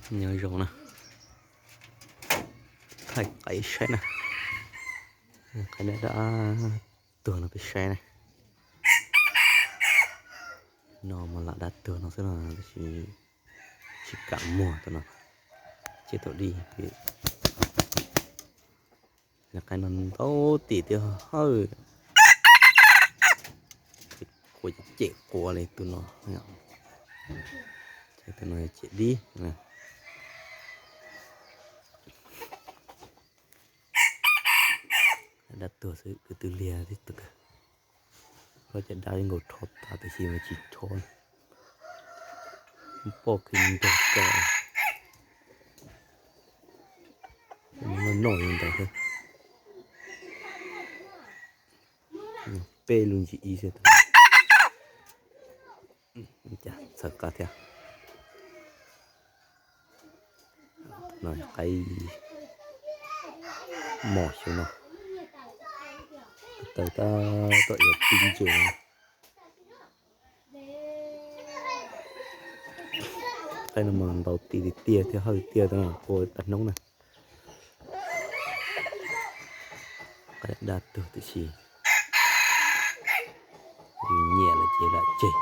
Nyob zoo na, thaij qaib saib na, qaib dab dab tuag no peb saib na. No mas lam dab tuag no xwb no, tab sis tsis kam muag tus no, ces tau dib. Qaib no ntau tim thiab hawj, quav cem quav li tus no, ces tus no cem dib. Dab tuag xwb, kwv tw liag tib tug kawg. Koj cov dab nkaus rho tas tiam sis mas tsis rho, poj kev nrog koj noj noj li ntawd xwb. Peb lub ntsis ib xwb. Cas txhawv qab thiab. No qaib mos xyov no, taw tab tom yuav pib ntses no. Qaib no mas ntau tim li tiag thiab hawj tiag tab no, kua paj hnub na. Qaib dab tuag tiam sis yus nyiam lawm ces lam tseg.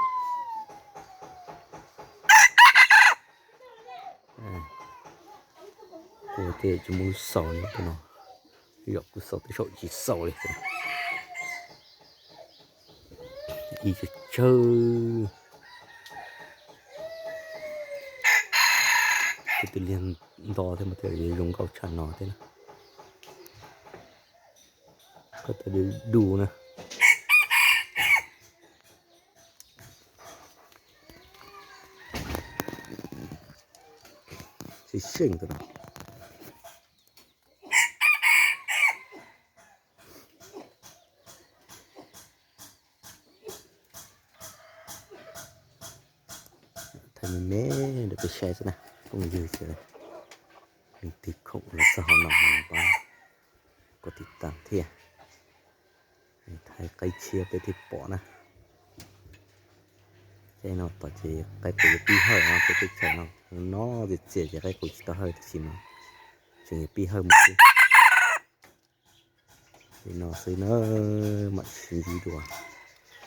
Kua tej tsis muaj lub xaus li tus no, yog kuv xaus tej saum tsis xaus li. Ib tsawg tsawg, kwv tw liag nto thiab mas thiaj li zoo nkauj tshaj no thiab na. Koj tau du du na. Tsis seej tus no. Thaij me me rau peb saib xwb na, phooj ywg sawv daws. Leej twg khoom los txog hauv no pab koj tiv tas thiab. Thaij qaib tshiab peb thiaj pom na. Caij no tom ces qaib qus yuav pib hawj no, peb teb chaws no no txias txias ces qaib qus tsis tau hawj tab sis mas tseem yuav pib hawj mus xwb. Li no xwb na, mam sib ntsib dua.